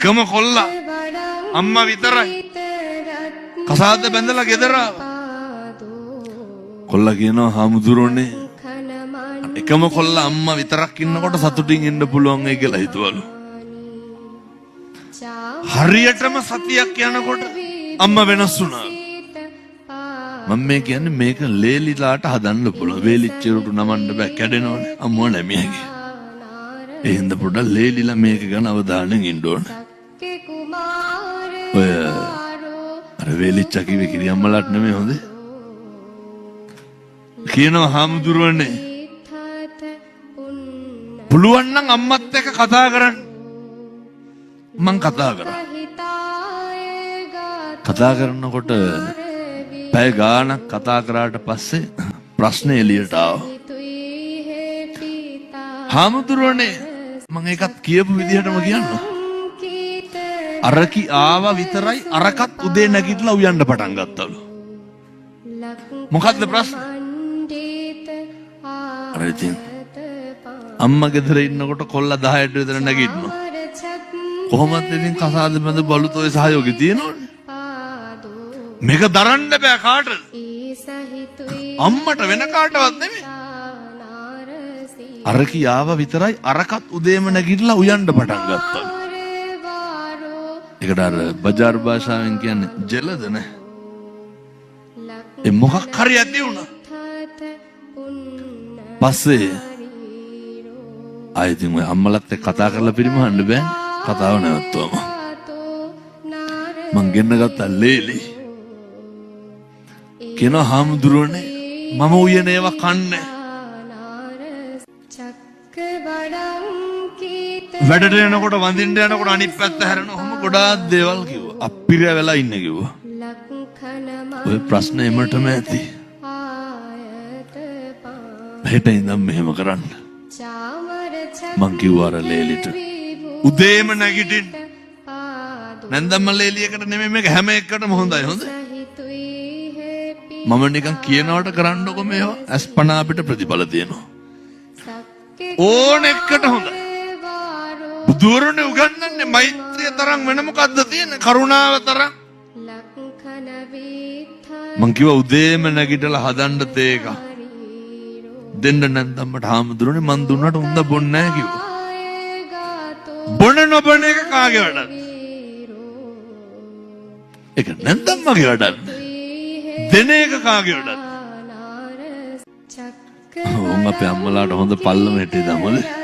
එකම කොල්ලා අම්මා විතරයි. කසාද බැඳලා ගෙදර ආවා. කොල්ලා කියනවා හාමුදුරුවනේ එකම කොල්ලා අම්මා විතරක් ඉන්නකොට සතුටින් ඉන්න පුළුවන් ඒ කියලා හිතුවලු. හරියටම සතියක් යනකොට අම්මා වෙනස් වුණා. මම මේ කියන්නේ මේක ලේලිලාට හදන්න පුළුවන්. වේලිච්ච රුටු නමන්න බෑ, කැඩෙනවනේ. අම්මෝ නැමියගේ. ඒ හින්දා පොඩ්ඩක් ලේලිලා මේක ගැන අවධානයෙන් ඉන්න ඕනේ. ඔය අර වේලිච්චා කිව්වේ කිරි අම්මලාට නෙමෙයි හොඳේ. කියනවා හාමුදුරුවනේ පුළුවන් නම් අම්මත් එක්ක කතා කරන්න. මං කතා කරා. කතා කරනකොට පැය ගාණක් කතා කරාට පස්සේ ප්‍රශ්නේ එළියට ආවා. හාමුදුරුවනේ මං ඒකත් කියපු විදිහටම කියන්න. අරකි ආවා විතරයි අරකත් උදේ නැගිටලා උයන්න පටන් ගත්තලු. මොකද්ද ප්‍රශ්නේ? අර ඉතින් අම්මා ගෙදර ඉන්නකොට කොල්ලා 10ට විතර නැගිටිනවා. කොහොමද ඉතින් කසාද බඳ බලුත් ඔය සහයෝගය තියෙනවනේ. මේක දරන්න බෑ කාටද? අම්මට, වෙන කාටවත් නෙමෙයි. අරකි ආවා විතරයි අරකත් උදේම නැගිටලා උයන්න පටන් ගත්තලු. ඒකට අර බජාර් භාෂාවෙන් කියන්නේ ජෙලද නේ. ඒ මොකක් හරි ඇති වුණා. පස්සේ ආයෙ ඉතින් ඔය අම්මලත් එක්ක කතා කරලා පිරිමහන්න බෑනේ. කතාව නැවතුවම. මං ගෙන්න ගත්තා ලේලි. කියනවා හාමුදුරුවනේ මම උයන ඒවා කන්නේ. වැඩට යනකොට වඳින්න යනකොට අනිත් පැත්ත හැරෙන ඔහොම ගොඩාක් දේවල් කිව්වා. අප්පිරිය වෙලා ඉන්න කිව්වා. ඔය ප්‍රශ්න එමටම ඇති. හෙට ඉඳන් මෙහෙම කරන්න. මං කිව්වා අර ලේලිට උදේම නැගිටින්න. නැන්දම්ම ලේලියකට නෙමෙයි මේක හැම එකටම හොඳයි හොඳ. මම නිකන් කියනවට කරන්නකො මේවා අස්පනා අපිට ප්‍රතිඵල තියෙනවා. ඕන එකට හොඳයි. බුදුවරුනේ උගන්වන්නේ මෛත්‍රිය තරම් වෙන මොකද්ද තියෙන්නේ? කරුණාව තරම්. මං කිව්වා උදේම නැගිටලා හදන්න තේ එකක්. දෙන්න නැන්දම්මට හාමුදුරනේ මං දුන්නට උන්ද බොන්නේ නැහැ කිව්වා. බොන නොබොන එක කාගේ වැඩක්ද? ඒක නැන්දම්මගේ වැඩක්ද? දෙන එක කාගේ වැඩක්ද? උන් අපේ අම්මලාට හොඳ පල්ලම හිටියේ දමද?